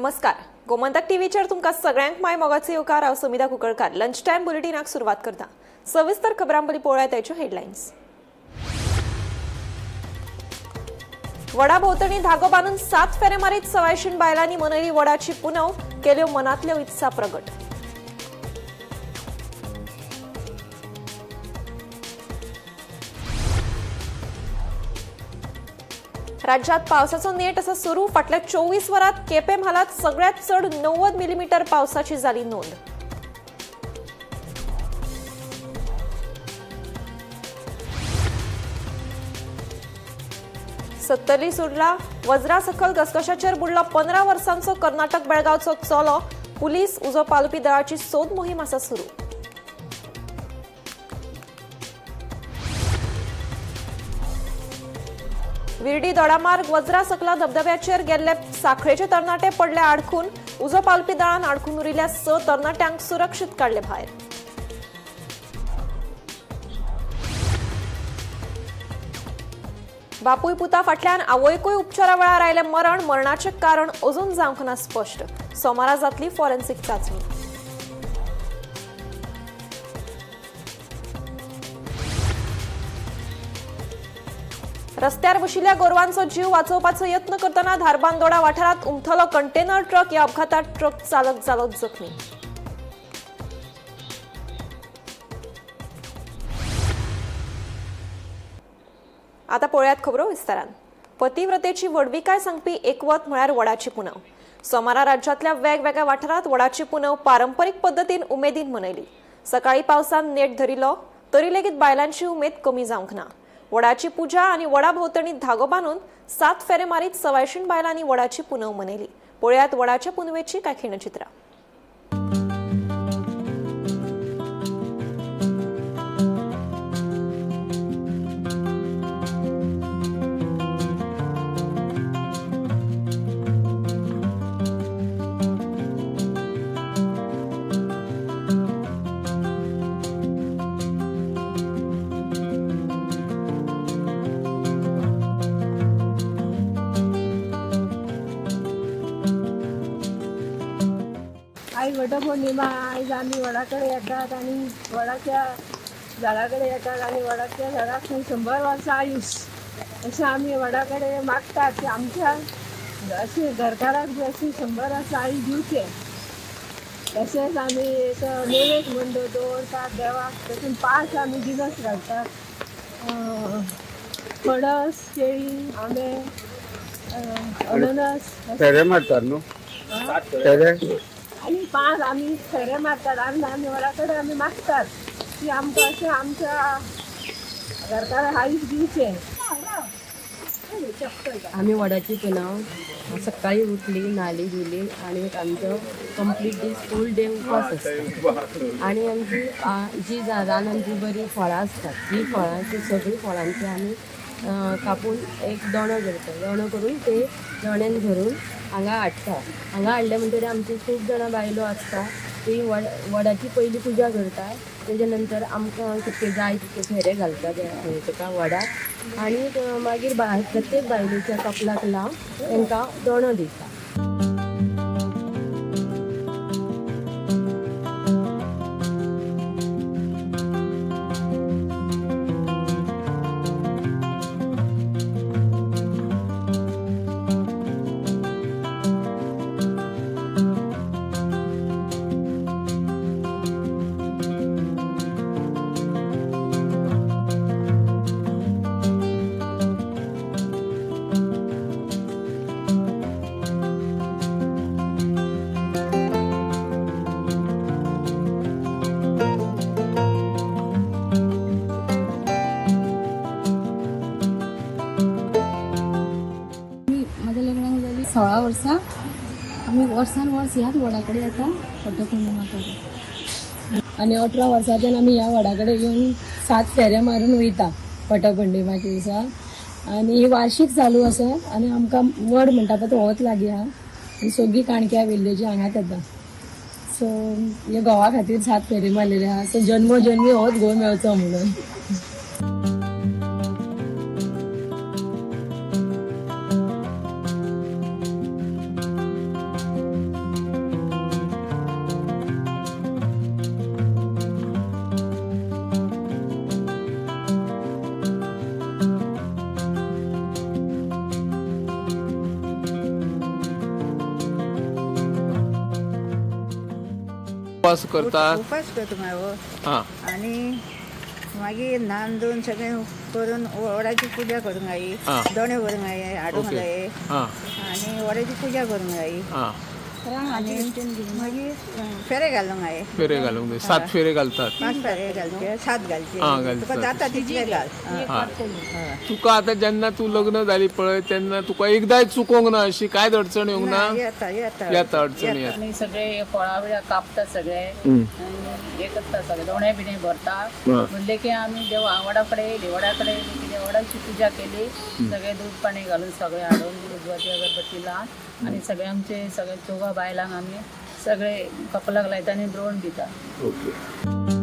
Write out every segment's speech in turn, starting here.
नमस्कार, गोमंतक टीव्हीचेर तुमकां सगळ्यांक my मोगाचो येवकार. हांव समिधा कुंकळकार. लंच टायम बुलेटिनाक सुरवात करता. सविस्तर खबरां पयलीं पळोवया ताच्यो हेडलायन्स. वडा भोंवतणी धागो बांदून 7 फेरे मारीत सवायशीण बायलांनी मनयली वडाची पुनव, केल्यो मनांतल्यो इत्सा प्रगट. राज्यात पावसाचो नेट असा सुरू. फाटल्या 24 वरांत केपें म्हालांत सगळ्यांत चड 90 मिलीमीटर पावसाची जाली नोंद. सत्तरी सुर्ला वज्रा सकल घसघशाचेर बुडलो 15 वर्सांचो कर्नाटक बेळगांवचो चलो. पुलीस उजो पालोवपी दळाची सोद मोहीम आसा सुरू. विर्डी दोडामार्ग वज्रा सकला धबधब्याचेर गेल्ले साखळेचे तरणाटे पडले आडखून. उजो पालोवपी दळान आडखून उरिल्ल्या 6 तरणाट्यांक सुरक्षीत काडले भायर. बापूय पुता फाटल्यान आवयकूय उपचारा वेळार आयलें मरण. मरणाचें कारण अजून जावंक ना स्पश्ट. सोमारा जातली फॉरेन्सिक चांचणी. रस्त्यार बशिल्ल्या गोरवांचो जीव वाचोवपाचो यत्न करतना धारबांदोडा वाठारांत उमथलो कंटेनर ट्रक. ह्या अपघातात ट्रक चालक जालो जखमी. आता पळयात खबरो विस्तारान. पतिव्रतेची व्हडविकाय सांगपी एकवत म्हळ्यार वडाची पुनव. सोमारा राज्यांतल्या वेगवेगळ्या वाठारांत वडाची पुनव पारंपरीक पद्दतीन उमेदीन मनयली. सकाळी पावसान नेट धरिल्लो तरी लेगीत बायलांची उमेद कमी जावंक ना. वडाची पुजा आनी वडा भोंवतणी धागो बांदून 7 फेरे मारीत सवायशीण बायलांनी वडाची पुनव मनयली. पळयात वडाच्या पुनवेची काय खिणचित्रां. आयज वटपौर्णिमा. आयज आमी वडा कडेन येतात आनी वडाच्या झाडा कडेन येतात आनी वडाच्या झाडाक 100 वर्सां आयुश अशें आमी वडा कडेन मागतात की आमच्या अशें घरकाराक बी अशी 100 वर्सां आयुश दिवचें. तशेंच आमी एक नैवेद्य म्हूण दवरतात देवाक. तातूंत 5 आमी जिनस घालतात, पणस, केळी, आंबे, अननस. फेरे मारतात न्हू फेरे आनी 5 आमी फेरे मारतात आनी आमी वडा कडेन आमी मागतात की आमकां अशें आमच्या घरकाराक आयुश दिवचें. आमी वडाची पुनव सकाळी उठली, न्हाली धुली आनी आमचो कंप्लीट दीस फूल डे उपास आसता. आनी आमची जी रानान जी बरी फळां आसतात ती फळां ती सगळीं फळांची आमी कापून एक दोणो करता. दोणो करून ते दोण्यान भरून हांगा हाडटा. हांगा हाडले म्हणटकीर आमची खूब जाणां बायलो आसता ती वडाची पयली पुजा करता. तेजे नंतर आमकां कितके जाय तितके फेरे घालता तेका वडाक. आनी मागीर प्रत्येक बायलेच्या कपलाक लावन तांकां दोणो दिता. म्हाज्या लग्नाक जाली 16 वर्सां. आमी वर्सान वर्स ह्याच वडा कडेन येता वटपौर्णिमा करून. आनी 18 वर्साच्यान आमी ह्या वडा कडेन येवन 7 फेरे मारून वयता वटपौर्णिमाच्या दिसा. आनी ही वार्षीक चालू आसा आनी आमकां वड म्हणटा पळय तो होच लागीं आहा आनी सगळीं काणक्या विलेजी हांगाच येता. सो हे घोवा खातीर 7 फेरे मारलेले आहा. सो जन्मो जन्मी होच घोव मेळचो म्हणून. उपास करतात. उपास करता मागीर. हां. आनी मागीर न्हाण धुवन सगळें करून वडाची पुजा करूंक जायी, दोणे व्हरूंक जाय, हाडूंक जाय आनी वडाची पुजा करूंक जायी. हां. आनी मागीर फेरे घालूंक जाय. फेरे घालूंक जाय. 7 फेरे घालतात. 5 फेरे घालचे, 7 घालचे, तुका जाता तितले घाल. तुका आतां जेन्ना तूं लग्न जाली पळय तेन्ना तुका एकदांय चुकोंक ना, अशी कांयच अडचण येवंक ना? येता येता येता अडचण येता. आनी सगळे फळां बिळां कापता, सगळे हे करता, सगळे दोणे बिणे भरता. म्हणले की आमी देवा वडा कडेन येयली, वडा कडेन येयली की वडाची पुजा केली, सगळे दूद पाणी घालून सगळे हाडून उजवाती अगरबत्ती लावन आनी सगळे आमचे सगळे चोगा बायलांक आमी सगळे कपलाक लायता आनी द्रोण दिता. ओके.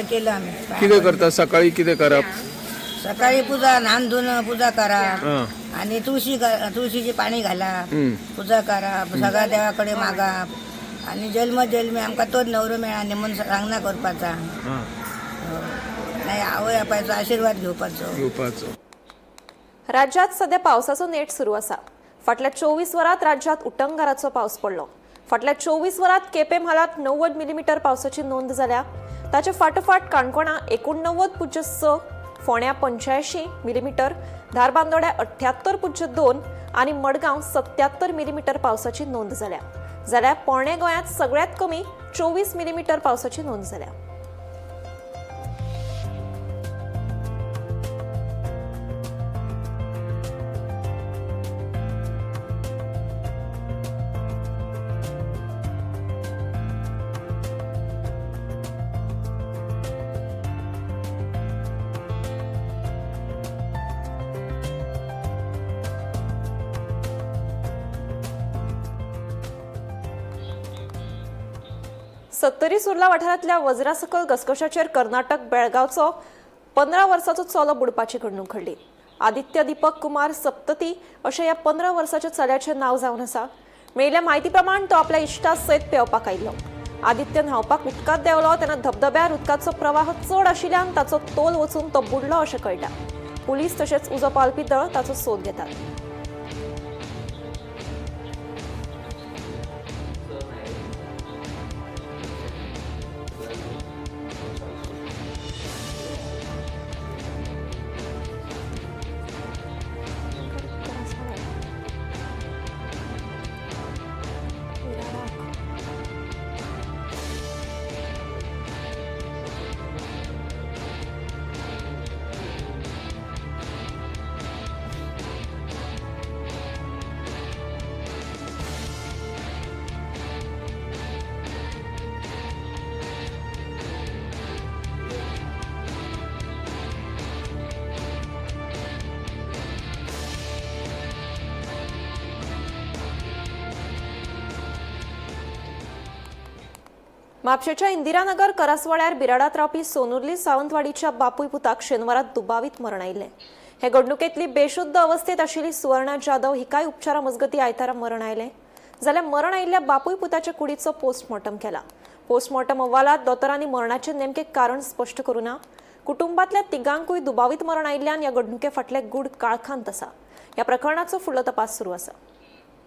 केलं आम्ही. कितें करता सकाळी, कितें करप? सकाळी पूजा, न्हाण धुवन पूजा करा आणि तुळशी तुळशीची पाणी घाला, पूजा करा, सगळ्या देवाकडे मागा आणि जन्म जन्मी आमकां तोच नवरो मेळा न्ही म्हणून सांगना करपाचा, नाही आवय बापायचो आशीर्वाद घेवपाचो. घेवपाचो. राज्यात सध्या पावसाचो नेट सुरू आसा. फाटल्या 24 वरांत राज्यात उटंगाराचो पावस पडलो. फाटल्या 24 वरांत केपें म्हालांत 90 मिलीमीटर पावसाची नोंद जाल्या. ताचे फाटोफाट काणकोणा 89.6, फोंड्या 85 मिलीमीटर, धारबांदोड्या 78.2 आनी मडगांव 77 मिलीमीटर पावसाची नोंद जाल्या. जाल्यार पोरणे गोंयांत सगळ्यांत कमी 24 मिलीमीटर पावसाची नोंद जाल्या. सत्तरी सुर्ला वाठारांतल्या वज्रासकल घसघशाचेर कर्नाटक बेळगांवचो 15 वर्साचो चलो बुडपाची घडणूक घडली. आदित्य दीपक कुमार सप्तती अशें ह्या 15 वर्साच्या चल्याचें नांव जावन आसा. मेळिल्ल्या म्हायती प्रमाण तो आपल्या इश्टा सयत पेंवपाक आयिल्लो. आदित्य न्हांवपाक उदकांत देंवलो तेन्ना धबधब्यार उदकाचो प्रवाह चड आशिल्ल्यान ताचो तोल वचून तो बुडलो अशें कळटा. पुलीस तशेंच उजो पालपी दळ ताचो सोद घेतात. म्हापशेच्या इंदिरानगर करासवाड्यार बिराडात रावपी सोनुर्ली सावंतवाडीच्या बापूय पुताक शेनवारा दुबावीत मरण आयिल्लें. हे घडणुकेंतली बेशुद्ध अवस्थेत आशिल्ली सुवर्णा जाधव हिकाय उपचारा मजगती आयतारा मरण आयलें. जाल्यार मरण आयिल्ल्या बापूय पुताच्या कुडीचो पोस्टमॉर्टम केला. पोस्टमॉर्टम अहवालात दोतोरांनी मरणाचें नेमकें कारण स्पश्ट करूं ना. कुटुंबांतल्या तिगांकूय दुबावीत मरण आयिल्ल्यान ह्या घडणुके फाटलें गूढ काळखांत आसा. ह्या प्रकरणाचो फुडलो तपास सुरू आसा.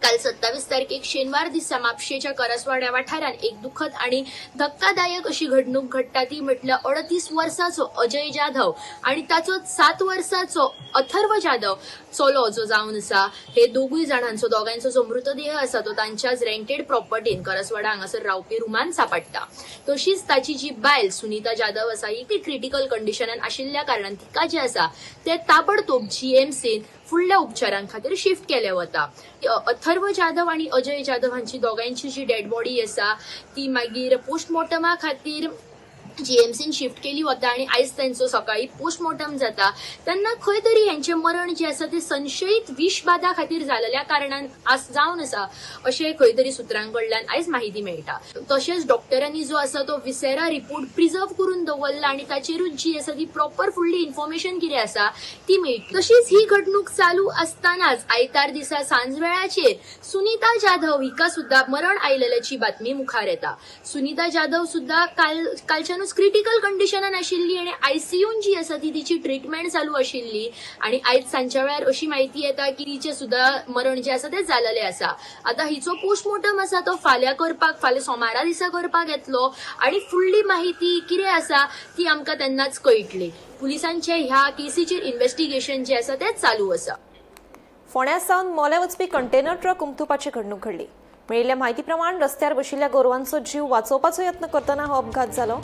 काल 27 तारखेक शेनवार दिसा म्हापशेच्या करसवाड्या वाठारांत एक दुखद आणि धक्कादायक अशी घडणूक घडटा ती म्हटल्यार 38 वर्साचो अजय जाधव आणि ताचो 7 वर्साचो अथर्व जाधव चलो जो जावन आसा, हे दोगूय जाणांचो दोगांचो जो मृतदेह आसा तो तांच्याच रेंटेड प्रॉपर्टीन करसवाडा हांगासर रावपी रुमान सापडटा. तशीच ताची जी बायल सुनीता जाधव आसा ही क्रिटिकल कंडिशनान आशिल्ल्या कारणान तिका जे आसा ते ताबडतोब जीएमसीन फुडल्या उपचारां खातीर शिफ्ट केले वता. अथर्व जाधव आनी अजय जाधव हांची दोगांयची जी डेड बॉडी आसा ती मागीर पोस्टमॉर्टमा खातीर जीएमसीन शिफ्ट केली वता आनी आयज तांचो सकाळी पोस्टमॉर्टम जाता तेन्ना खंय तरी हेंचें मरण जें आसा तें संशयीत विशबाधा खातीर जाल्ल्या कारणान जावन आसा अशें खंय तरी सुत्रां कडल्यान आयज म्हायती मेळटा. तशेंच डॉक्टरांनी जो आसा तो विसेरा रिपोर्ट प्रिजर्व करून दवरला आनी ताचेरूच जी आसा ती प्रॉपर फुडली इन्फॉर्मेशन कितें आसा ती मेळटली. तशीच ही घडणूक चालू आसतनाच आयतार दिसा सांजवेळाचेर सुनीता जाधव हिका सुद्दां मरण आयिल्ल्याची बातमी मुखार येता. सुनीता जाधव सुद्दां कालच्यानूच क्रिटिकल कंडिशनान आशिल्ली आनी आयसीयून जी आसा ती तिची ट्रिटमेंट चालू आशिल्ली आनी आयज सांजच्या वेळार अशी म्हायती येता की तिचें सुद्दां मरण जें आसा तें जाल्लें आसा. आतां हिचो पोस्टमॉर्टम आसा तो फाल्यां करपाक, फाल्यां सोमारा दिसा करपाक येतलो आनी फुडली म्हायती कितें आसा ती आमकां तेन्नाच कळटली. पुलिसांचे ह्या केसीचेर इन्व्हेस्टिगेशन जें आसा तें चालू आसा. फोंड्या सावन मोले वचपी कंटेनर ट्रक उमथुपाची घडणूक घडली. मेळिल्ल्या म्हायती प्रमाण रस्त्यार बशिल्ल्या गोरवांचो जीव वाचोवपाचो यत्न करतना हो अपघात जालो.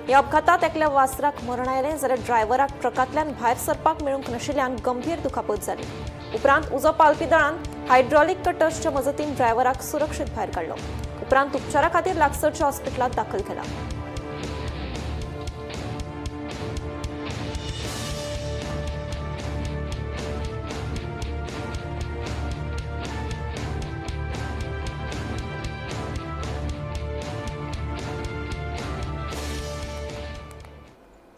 ह्या अपघातात एकल्या वासराक मरण आयलें जाल्यार ड्रायव्हराक ट्रकांतल्यान भायर सरपाक मेळूंक नाशिल्ल्यान गंभीर दुखापत जाली. उपरांत उजो पालपी दळान हायड्रॉलिक कटर्सच्या मजतीन ड्रायव्हराक सुरक्षीत भायर काडलो. उपरांत उपचारा खातीर लागसरच्या हॉस्पिटलांत दाखल केला.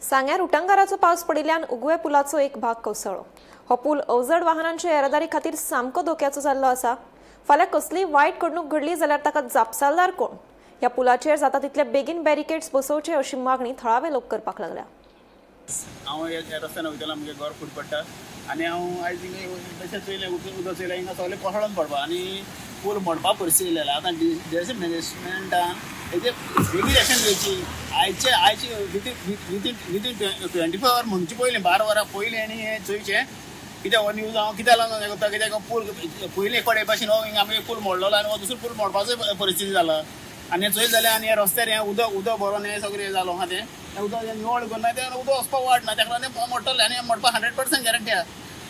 सांग्यार उटंगाराचो पावस पडिल्ल्यान उगवे पुलाचो एक भाग कोसळ्ळो. हो पूल अवजड वाहनांच्या येरादारी खातीर सामको धोक्याचो जाल्लो आसा. फाल्यां कसलीय वायट घडणूक घडली जाल्यार ताका जापसालदार कोण? ह्या पुलाचेर जाता तितले बेगीन बॅरिकेड्स बसोवचे अशी मागणी थळावे लोक करपाक लागल्या. हांव ह्या रस्त्यान वयतालो, म्हगे घर फूट पडटा आनी हांव आयज तशें चोयलें, उदक चोयलें, हिंगा सगळें कोसळोन पडपा आनी पूल मोडपा परिस्थिती येयलेली. आतां डिरेक्शन मॅनेजमेंटान हेजे बेगीन एक्शन घेवची. आयचे आयचे विथीन विथीन 24 our म्हणचे पयलीं 12 वरां पयलीं आनी हें चोयचें कित्याक हो न्यूज हांव कित्याक लागून हें करता, कित्याक पूल पयलीं एक फावट भाशेन हो हिंगा आमगे पूल मोडलेलो आनी हो दुसरो पूल मोडपाचो परिस्थिती जाला. आनी हें चोयत जाल्यार आनी ह्या रस्त्यार हें उदक उदक भरोन हें सगळें जालो आहा तें उदक निवळ करना, तें उदक वचपाक वाट ना, तेका लागून तें मोडटलें आनी मोडपाक 100% गॅरंटी आहा.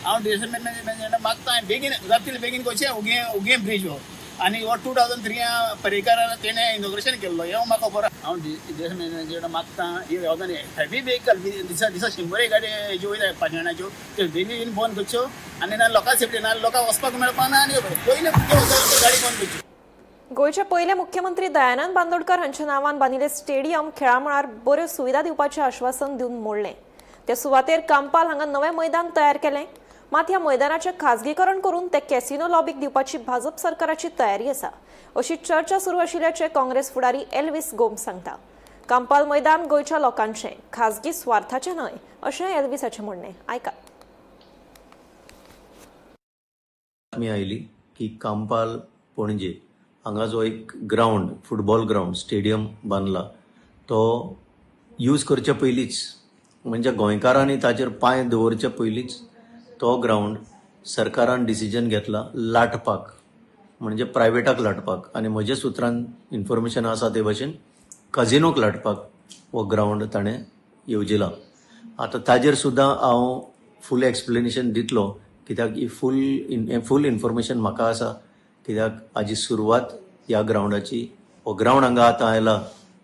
हांव डिरेक्शन मॅनेजमेंटाक मागता बेगीन जाता तितले बेगीन करचें उगें ब्रीज हो. आनी हो 2003 पर्रीकारान तेणें इनॉग्रेशन केल्लो हें म्हाका खबर आहा. हांव डिरेक्शन मॅनेजमेंटाक मागता ही हेवी व्हेकल दिसा दिसा 100 गाडी हेज्यो वयता पाशेणाच्यो त्यो बेगीन बंद करच्यो आनी ना लोकां सेफ्टी ना लोकांक वचपाक मेळपा ना आनी पयलीं गाडी बंद करची. गोंयचे पयले मुख्यमंत्री दयानंद बांदोडकर हांच्या नांवान बांदिल्लें स्टेडियम खेळा मळार बऱ्यो सुविधा दिवपाचें आश्वासन दिवन मोडलें. ते सुवातेर कांपाल हांगा नवें मैदान तयार केलें. मात ह्या मैदानाचें खाजगीकरण करून ते कॅसिनो लॉबीक दिवपाची भाजप सरकाराची तयारी आसा अशी चर्चा सुरू आशिल्ल्याचें काँग्रेस फुडारी एल्विस गोम्स सांगता. कांपाल मैदान गोंयच्या लोकांचें, खाजगी स्वार्थाचें न्हय अशें एल्विसाचें म्हणणें. आयका. बातमी आयली की कांपाल पणजे हांगा जो एक ग्रावंड, फुटबॉल ग्रावंड स्टेडियम बांदला तो यूज करचे पयलींच, म्हणजे गोंयकारांनी ताचेर पांय दवरचे पयलींच तो ग्रावंड सरकारान डिसिजन घेतला लाटपाक, म्हणजे प्रायवेटाक लाटपाक. आनी म्हज्या सुत्रान इन्फॉर्मेशन आसा ते भाशेन कजिनोक लाटपाक हो ग्रावंड ताणें येवजिला. आतां ताजेर सुद्दां हांव फूल एक्सप्लेनेशन दितलो, कित्याक ही फूल इन्फॉर्मेशन म्हाका आसा, कित्याक हाजी सुरवात ह्या ग्रावंडाची, हो ग्रावंड हांगा आतां आयला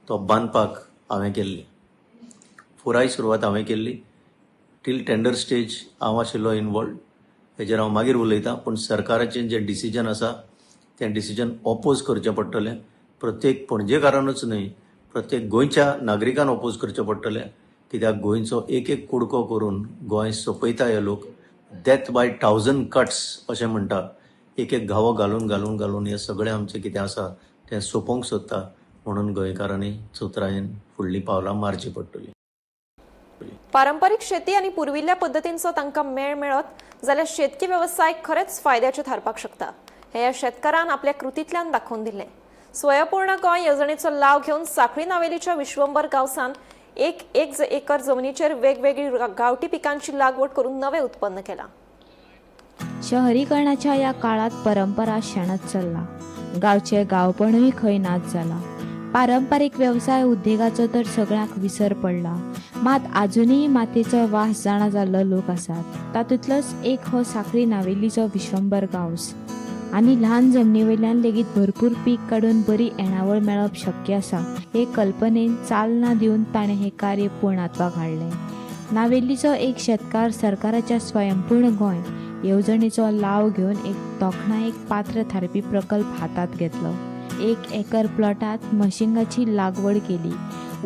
तो बांदपाक हांवें केल्ली, पुराय सुरवात हांवें केल्ली. टील टेंडर स्टेज हांव आशिल्लो इनवॉल्ड, हेजेर हांव मागीर उलयतां. पूण सरकाराचें जें डिसिजन आसा तें डिसिजन ऑपोज करचें पडटलें, प्रत्येक पणजेकारानूच न्हय, प्रत्येक गोंयच्या नागरिकान ऑपोज करचें पडटलें, कित्याक गोंयचो एक एक कुडको करून गोंय सोंपयता हे लोक. डेथ बाय 1000 कट्स अशें म्हणटा, एक एक घावो घालून घालून घालून हें सगळें आमचें कितें आसा तें सोंपोवंक सोदता. म्हणून गोंयकारांनी चतुरायेन फुडलीं पावलां मारचीं पडटलीं. पारंपरीक शेती आनी पुर्विल्ल्या पद्दतींचो तांकां मेळ मेळत जाल्यार शेतकी वेवसाय खरेंच फायद्याचे थारपाक शकता हें ह्या शेतकारान आपल्या कृतींतल्यान दाखोवन दिलें. स्वयंपूर्ण गोंय येवजणेचो लाव घेवन सांखळी नावेलीच्या विश्वंबर गांवसान एक एक एकर जमनीचेर वेगवेगळी गांवठी पिकांची लागवड करून नवें उत्पन्न केलां. शहरीकरणाच्या ह्या काळात परंपरा शेणत चल्ला. गांवचे गांवपणूय खंय नाच जाला. पारंपारीक वेवसाय उद्देगाचो तर सगळ्यांक विसर पडला. मात आजुनूय मातयेचो वास जाणा जाल्लो लोक आसात. तातूंतलोच एक हो साखळी नावेलीचो विश्वंबर गांवस. आनी ल्हान जमनी वयल्यान लेगीत भरपूर पीक काडून बरी येणावळ मेळप शक्य आसा हे कल्पनेन चालना दिवन ताणें हें कार्य पूर्णत्वाक हाडलें. नावेलीचो एक शेतकार सरकाराच्या स्वयंपूर्ण गोंय येवजणेचो लाव घेवन एक तोखणायेक पात्र थारपी प्रकल्प हातांत घेतलो. एक एकर प्लॉटांत मशिंगाची लागवड केली.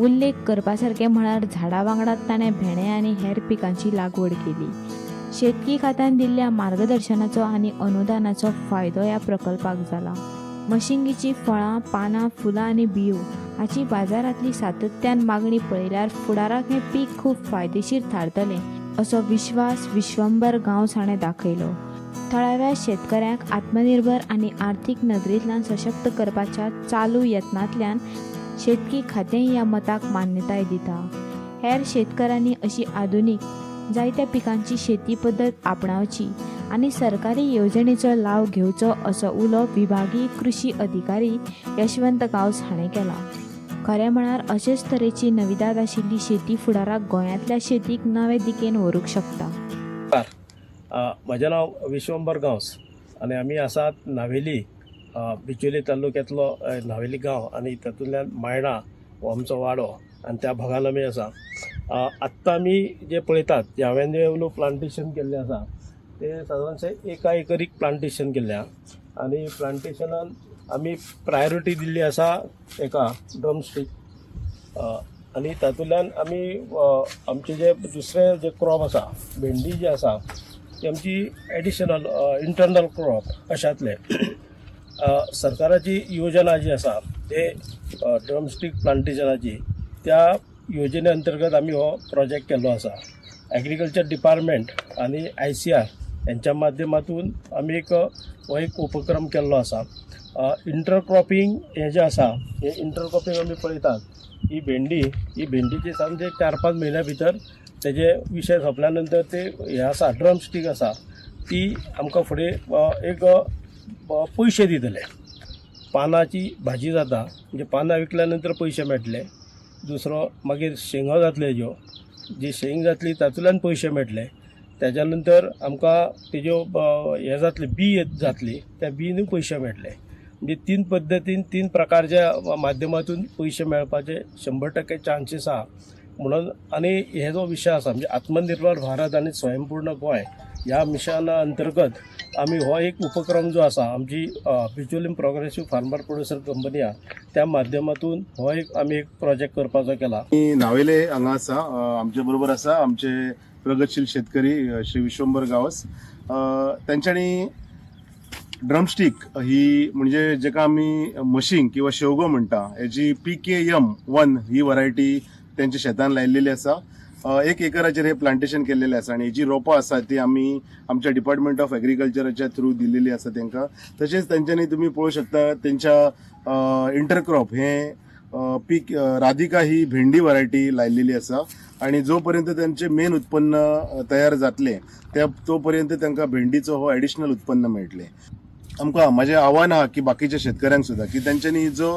उल्लेख करपा सारकें म्हळ्यार झाडा वांगडाच ताणें भेंडे आनी हेर पिकांची लागवड केली. शेतकी खात्यान दिल्ल्या मार्गदर्शनाचो आनी अनुदानाचो फायदो ह्या प्रकल्पाक जाला. मशिंगीचीं फळां, पानां, फुलां आनी बियो हाची बाजारांतली सातत्यान मागणी पळयल्यार फुडाराक हें पीक खूब फायदेशीर थारतलें असो विश्वास विश्वंबर गांवस हाणें दाखयलो. थळाव्या शेतकऱ्यांक आत्मनिर्भर आनी आर्थीक नदरेंतल्यान सशक्त करपाच्या चालू यत्नांतल्यान शेतकी खातेंय ह्या मताक मान्यताय दिता. हेर शेतकऱ्यांनी अशी आधुनीक जायत्या पिकांची शेती पद्दत आपणावची आनी सरकारी येवजणेचो लाव घेवचो असो उलो विभागीय कृशी अधिकारी यशवंत गांवस हाणें केला. खरें म्हळ्यार अशेच तरेची नविदाद आशिल्ली शेती फुडाराक गोंयांतल्या शेतीक नवे दिकेन व्हरूंक शकता. म्हजें नांव विश्वंबर गांवस आनी आमी आसात नावेली, बिचोली तालुक्यांतलो नावेली गांव आनी तातूंतल्यान मायणा हो आमचो वाडो आनी त्या भागान आमी आसा. आत्तां आमी जे पळयतात जे हांवें जें प्लांटेशन केल्लें आसा तें सादारणशें एका एकरीक प्लांटेशन केल्लें आहा आनी प्लांटेशनान आमी प्रायोरिटी दिल्ली आसा एका ड्रमस्टीक आनी तातूंतल्यान आमी आमचे जे दुसरे जे क्रॉप आसा भेंडी जी आसा ती आमची एडिशनल इंटरनल क्रॉप अशांतले. सरकाराची योजना जी आसा ते ड्रमस्टीक प्लांटेशनाची त्या योजने अंतर्गत आमी हो प्रोजेक्ट केल्लो आसा. एग्रीकल्चर डिपार्टमेंट आनी ICR हेंच्या माध्यमातून आमी एक हो एक उपक्रम केल्लो आसा. इंटरक्रॉपिंग हें जें आसा हें इंटरक्रॉपिंग आमी पळयतात ही भेंडी ही भेंडीची सामके 4-5 म्हयन्या भितर तेजे विशय सोंपल्या नंतर ते हें आसा ड्रमस्टीक आसा ती आमकां फुडें एक पयशे दितले. पानाची भाजी जाता म्हणजे पानां विकल्या नंतर पयशे मेळटले. दुसरो मागीर शेंगो जातले ज्यो जी शेंग जातली तातूंतल्यान पयशे मेळटले. तेज्या नंतर आमकां तेज्यो हें जातली बी जातली त्या बीनूय पयशे मेळटले. म्हणजे 3 पद्दतीन 3 प्रकारच्या माध्यमातून पयशे मेळपाचे 100% चान्सीस आहा म्हणून. आनी हे जो विशय आसा म्हणजे आत्मनिर्भर भारत आनी स्वयंपूर्ण गोंय ह्या मिशना अंतर्गत आमी हो एक उपक्रम जो आसा आमची Bicholim progressive farmer producer company आहा त्या माध्यमातून हो एक आमी एक प्रोजेक्ट करपाचो केला. नावेले हांगा आसा, आमचे बरोबर आसा आमचे प्रगतशील शेतकरी श्री विश्वंबर गांवस. तेंच्यांनी ड्रमस्टीक ही म्हणजे जेका आमी मशींग किंवा शेवगो म्हणटा हेजी PKM 1 ही वरायटी तेंच्या शेतान लायिल्ली आसा. 1 एकराचेर हे प्लांटेशन केल्लेलें आसा आनी हेजी रोपां आसा ती आमी आमच्या डिपार्टमेंट ऑफ एग्रीकल्चराच्या थ्रू दिल्लेली आसा तेंकां. तशेंच तेंच्यांनी तुमी पळोवंक शकता तेंच्या इंटरक्रॉप हें पीक राधिका ही भेंडी वरायटी लायिल्ली आसा आनी जो पर्यंत तेंचें मेन उत्पन्न तयार जातलें त्या तो पर्यंत तांकां भेंडीचो हो एडिशनल उत्पन्न मेळटलें. आमकां म्हाजें आव्हान आहा की बाकीच्या शेतकऱ्यांक सुद्दां की तेंच्यांनी जो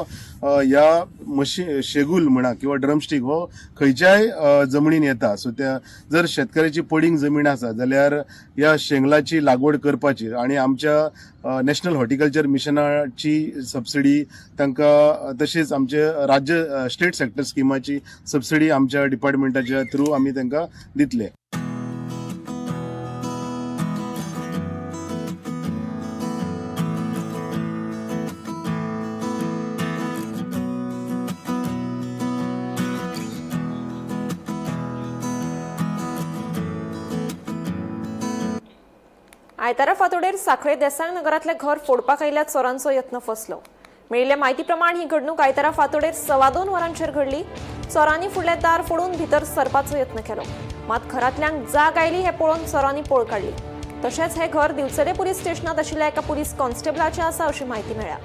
ह्या मशी शेगूल म्हणा किंवा ड्रमस्टीक हो खंयच्याय जमनीन येता. सो त्या जर शेतकऱ्याची पडींग जमीन आसा जाल्यार ह्या शेंगलाची लागवड करपाची आनी आमच्या नॅशनल हॉर्टिकल्चर मिशनाची सबसिडी तांकां तशेंच आमचे राज्य स्टेट सेक्टर स्किमाची सबसिडी आमच्या डिपार्टमेंटाच्या थ्रू आमी तांकां दितले. आयतारा फांतोडेर साखळे देसाय नगरांतलें घर फोडपाक आयिल्ल्या चोरांचो यत्न फसलो. मेळिल्ले म्हायती प्रमाण ही घडणूक आयतारा फांतोडेर 2:15 वरांचेर घडली. चोरांनी फुडलें दार फोडून भितर सरपाचो यत्न केलो, मात घरांतल्यांक जाग आयली हें पळोवन चोरांनी पळ काडली. तशेंच हें घर दिवचले पुलीस स्टेशनांत आशिल्ल्या एका पुलीस कॉन्स्टेबलाचें आसा अशी म्हायती मेळ्ळ्या.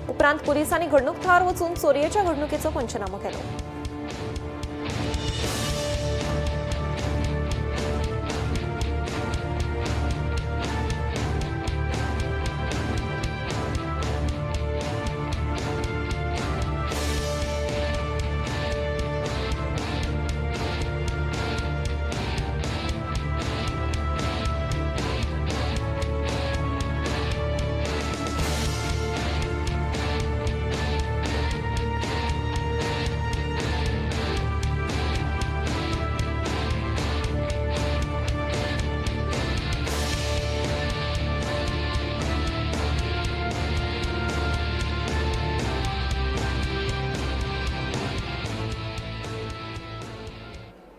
उपरांत पुलिसांनी घडणूक थळार वचून चोरयेच्या घडणुकेचो पंचनामो केलो.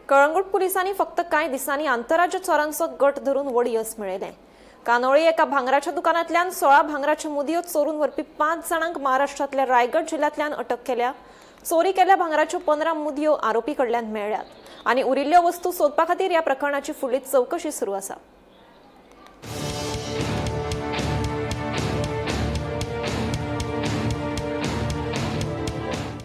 कळंगूट पुलिसांनी फक्त कांय दिसांनी आंतरराज्य चोरांचो गट धरून व्हड येस मेळयलें. कानोळी एका भांगराच्या दुकानांतल्यान 16 भांगराच्यो मुदयो चोरून व्हरपी 5 जाणांक महाराष्ट्रांतल्या रायगड जिल्ह्यांतल्यान अटक केल्या. चोरी केल्ल्या भांगराच्यो 15 मुदयो आरोपी कडल्यान मेळ्ळ्यात आनी उरिल्ल्यो वस्तू सोदपा खातीर ह्या प्रकरणाची फुडली चवकशी सुरू आसा.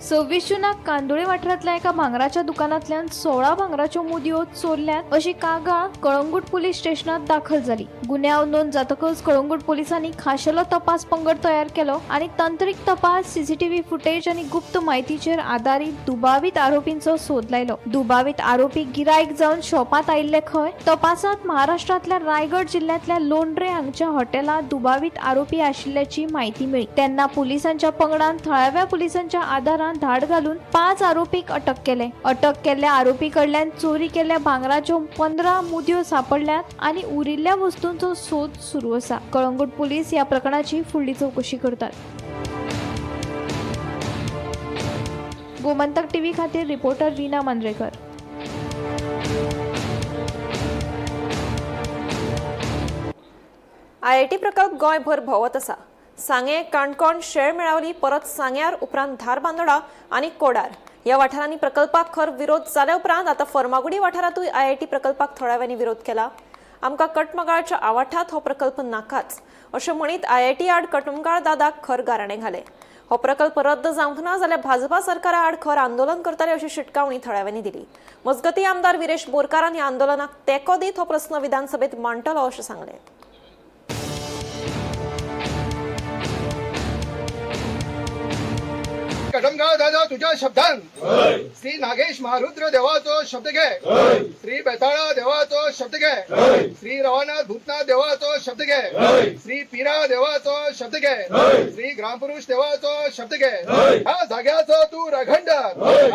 सव्वीस जूनाक कांदोळे वाठारांतल्या एका भांगराच्या दुकानांतल्यान 16 भांगराच्यो मुदयो चोरल्यात अशी कागाळ कळंगूट पुलीस स्टेशनात दाखल जाली. गुन्यांव नोंद जातकच कळंगूट पुलिसांनी खाशेलो तपास पंगड तयार केलो आनी तंत्रीक तपास, सीसीटीव्ही फुटेज आनी गुप्त म्हायतीचेर आदारीत दुबावीत आरोपींचो सोद लायलो. दुबावीत आरोपी गिरायक जावन शॉपांत आयिल्ले खंय. तपासांत महाराष्ट्रांतल्या रायगड जिल्ह्यांतल्या लोंढरे हांगच्या हॉटेलांत दुबावीत आरोपी आशिल्ल्याची म्हायती मेळ्ळी. तेन्ना पुलिसांच्या पंगडान थळाव्या पुलिसांच्या आदारान धाड घालून 5 आरोपीक अटक केले. अटक केल्ल्या आरोपी कडल्यान चोरी केल्ल्या भांगराच्यो 15 मुदयो सापडल्यात आनी उरिल्ल्या वस्तूंचो सोद सुरू आसा. कळंगूट पुलीस ह्या प्रकरणाची फुडली चवकशी करतात. गोमंतक टीव्ही खातीर रिपोर्टर रीना मांद्रेकर. आयआयटी प्रकल्प गोंयभर भोंवत आसा. सांगें, काणकोण, शेळ मेळावली, परत सांग्यार, उपरांत धारबांदोडा आनी कोडार ह्या वाठारांनी प्रकल्पाक खर विरोध जाल्या उपरांत आतां फर्मागुडी वाठारांतूय आयआयटी प्रकल्पाक थळाव्यांनी विरोध केला. आमकां कटमगाळच्या आवाठांत हो प्रकल्प नाकाच अशें म्हणीत आयआयटी आड कटमगाळ दादाक खर गाराणें घालें. हो प्रकल्प रद्द जावंक ना जाल्यार भाजपा सरकारा आड खर आंदोलन करतले अशी शिटकावणी थळाव्यांनी दिली. मजगतीं आमदार विरेश बोरकारान ह्या आंदोलनाक तेंको दीत हो प्रस्न विधानसभेत मांडटलो अशें सांगलें. कटमगाळ दादा तुझ्या शब्दान श्री नागेश महारुद्र देवाचो शब्द घे, श्री बेताळा देवाचो शब्द घे, श्री रवानाथ भूतनाथ देवाचो शब्द घे, श्री पिरा देवाचो शब्द घे, श्री ग्रामपुरुष देवाचो शब्द घे. ह्या जाग्याचो तू राखणदार.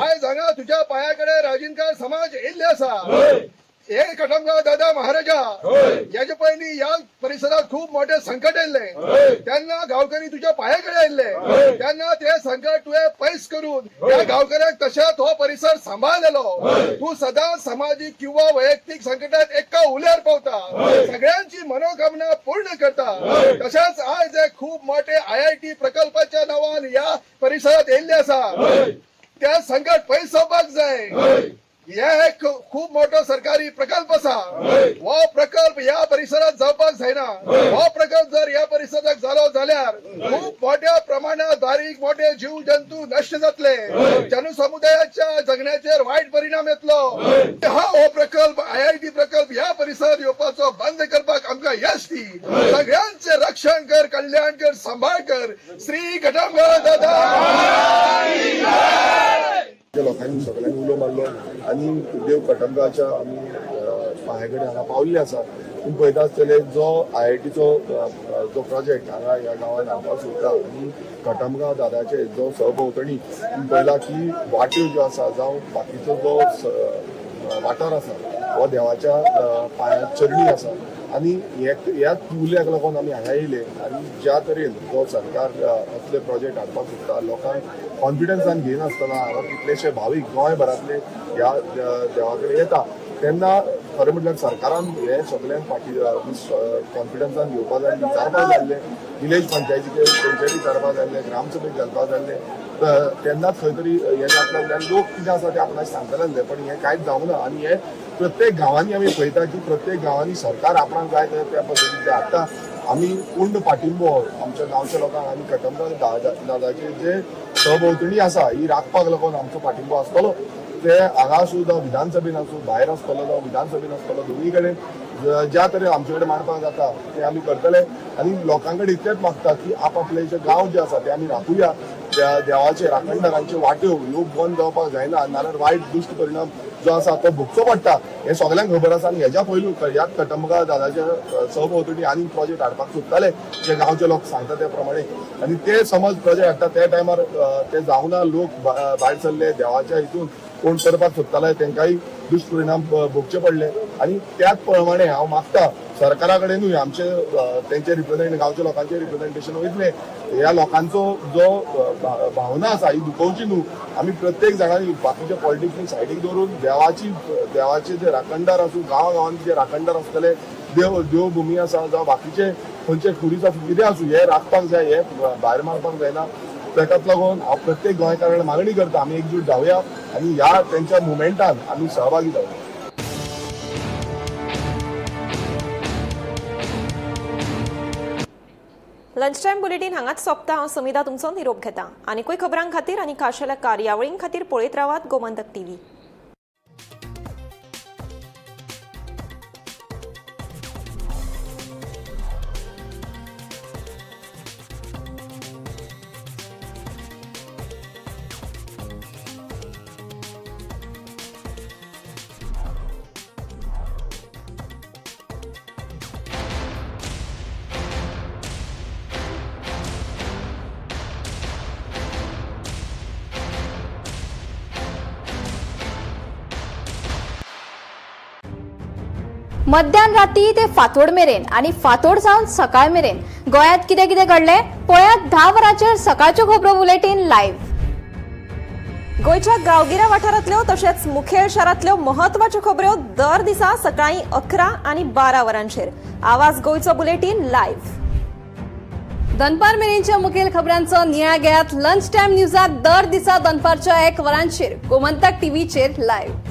आयज हांगा तुझ्या पायाकडे राजीनकर समाज येयल्ले आसा. हे कटमगाळ दादा महाराजा, याच्या पयलीं ह्या परिसरात खूप मोठे संकट येयल्ले तेन्ना गांवकरी तुझ्या पायाकडे आयिल्ले तेन्ना ते संकट तुवें पयस करून ह्या गांवकऱ्यांक तशेंच हो परिसर सांबाळलेलो. तूं सदांच समाजीक किंवा वैयक्तीक संकटात एका उल्यार पावता, सगळ्यांची मनोकामना पूर्ण करता. तशेंच आयज एक खूप मोठे आयआयटी प्रकल्पाच्या नांवान ह्या परिसरात येयल्ले आसा, त्या संकट पयस जावपाक जाय. हे एक खूप मोठो सरकारी प्रकल्प आसा. हो प्रकल्प ह्या परिसरात जावपाक जायना. हो प्रकल्प जर ह्या परिसरात जालो जाल्यार खूप मोठ्या प्रमाणात बारीक मोठे जीव जंतू नष्ट जातले, जनसमुदायाच्या जगण्याचेर वायट परिणाम येतलो. हा हो प्रकल्प आयआयटी प्रकल्प ह्या परिसरात येवपाचो बंद करपाक आमकां यश दी. सगळ्यांचे रक्षण कर, कल्याण कर, सांबाळ कर. श्री कटमगाळ दादा. लोकांनी सगळ्यांनी उलो मारलो आनी देव कटमगाळच्या आमी पांया कडेन हांगा पावल्ले आसा. पूण पळयता आसतले जो आयआयटीचो जो प्रोजेक्ट हांगा ह्या गांवांत हाडपाक सोदता आनी कटमगांव दादाचे जो सहभोंवतणी पळयला की वाट्यो ज्यो आसा जावं बाकीचो जो वाठार आसा हो देवाच्या पांया चरणी आसा आनी ह्या उल्याक लागून आमी हांगा येयले आनी ज्या तरेन जो सरकार असले प्रोजेक्ट हाडपाक सोदता लोकांक कॉन्फिडन्सान घेयनासतना हांगा कितलेशे भावीक गोंयभरांतले ह्या देवा कडेन येता तेन्ना खरें म्हटल्यार सरकारान हे सगळ्यांक फाटी कॉन्फिडन्सान घेवपाक जाय, विचारपाक जाय आसलें, विलेज पंचायतीचे तेंच्यानी विचारपाक जाय आसलें, ग्रामसभेक घालपाक जाय आसलें, तेन्नाच खंय तरी हें जातलें आनी लोक कितें आसा तें आपणाक सांगतले आसले. पण हें कांयच जावंक ना आनी हें प्रत्येक गांवांनी आमी पळयता की प्रत्येक गांवांनी सरकार आपणाक जाय त्या पद्दतीन ते हाडटा. आमी पूर्ण पाठिंबो आमच्या गांवच्या लोकांक आनी कटमगाळ दादाचे जे सहभोंवतणी आसा ही राखपाक लागून आमचो पाठिंबो आसतलो. ते हांगा आसूं जावं विधानसभेन आसूं, भायर आसतलो जावं विधानसभेन आसतलो, दोनूय कडेन ज्या तरेन आमचे कडेन मांडपाक जाता ते आमी करतले. आनी लोकां कडेन इतलेंच मागता की आपआपले जे गांव जे आसा ते आमी राखुया. त्या देवाचे राखणदारांच्यो वाट्यो ह्यो बंद जावपाक जायना, नाल्यार वायट दुश्ट परिणाम जो आसा तो भोगचो पडटा हें सगल्यांक खबर आसा. आनी हेज्या पयलू ह्या कटमगाळ दादाच्या सहभोंवतणी आनी प्रोजेक्ट हाडपाक सोदताले जे गांवचे लोक सांगता त्या प्रमाणे, आनी ते समज प्रोजेक्ट हाडटा त्या टायमार ते जावना, लोक भायर सरले देवाच्या हितून कोण करपाक सोदताले तेंकांय दुश्परिणाम भोगचे पडले. आनी त्याच प्रमाणे हांव मागता सरकारा कडेनूय आमचे तेंचे रिप्रेझेंट गांवच्या लोकांचे रिप्रेझेंटेशन वयतले, ह्या लोकांचो जो भावना आसा ही दुखोवची न्हू. आमी प्रत्येक जाणांनी बाकीचे पॉलिटिक्स सायडीक दवरून देवाची देवाचे जे राखणदार आसूं, गांवागांवांनी जे राखणदार आसतले, देवभुमी आसा जावं बाकीचे खंयचे खुरीस आसूं, कितें आसूं, हे राखपाक जाय, हे भायर मारपाक जायना. ताकाच लागून हांव प्रत्येक गोंयकारांक मागणी करता, आमी एकजूट जावया आनी ह्या तेंच्या मुवमेंटान आमी सहभागी जावया. लंच टायम बुलेटीन हांगाच सोंपता. हांव समिधा तुमचो निरोप घेता. आनीकूय खबरां खातीर आनी खाशेल्या कार्यावळीं खातीर पळयत रावात गोमंतक टीव्ही. मध्यान राती ते फांतोड मेरेन आनी फांतोड जावन सकाळ मेरेन गोंयांत कितें कितें घडलें पळयात 10 वरांचेर सकाळच्यो खबरो बुलेटीन लायव्ह. गोंयच्या गांवगिऱ्या वाठारांतल्यो तशेंच मुखेल शारांतल्यो म्हत्वाच्यो खबऱ्यो दर दिसा सकाळीं 11 आनी 12 वरांचेर आवाज गोंयचो बुलेटीन लायव्ह. दनपार मेरेनच्या मुखेल खबरांचो नियाळ घेयात लंच टायम न्यूजात दर दिसा दनपारच्या 1 वरांचेर गोमंतक टीव्हीचेर लायव्ह.